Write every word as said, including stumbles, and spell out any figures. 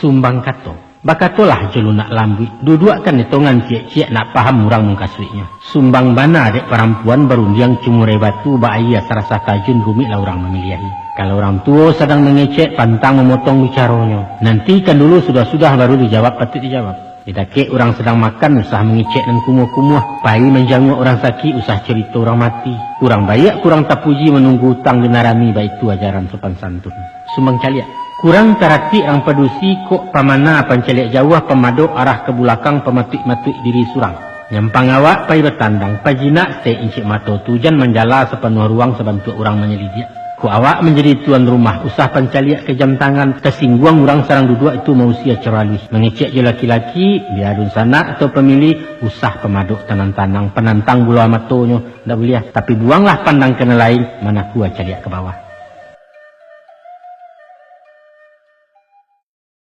Sumbang kato. Bakatolah jo lunak lambuik, duduakkan etongan ciek-ciek nak paham urang mukasuiknyo. Sumbang bana dek parampuan barundiang cumurai batu bak aia sarasah tajun rumiklah urang mamiliahi. Kalau urang tuo sadang mangecek pantang mamotong bicaronyo. Nantikan dulu sudah-sudah baru dijawab patuik dijawab. Didakek urang sadang makan usah mangecek nan kumuah-kumuah. Pai manjanguak urang sakik usah carito urang mati. Kurang baiak kurang tapuji manunggu utang dina rami baitu ajaran sopan santun. Sumbang caliak. Kurang taratik rang padusi kok pamana pancaliak jauah pamadok arah ka bulakang pamatuik-matuik diri surang. Nyampang awak pai batandang pajinak sek incik mato tu jan manjala sapanuah ruang sabantuak urang manyalidiak. Kok awak manjadi tuan rumah usah pancaliak ka jam tangan tasingguang urang sarang duduak itu mausia caro aluih mangecek jo laki-laki bia dunsanak atau pamilih usah pamadok tanang-tanang panantang buloh matonyo ndak buliah tapi buanglah pandang ka nan lain manakua caliak ka bawah.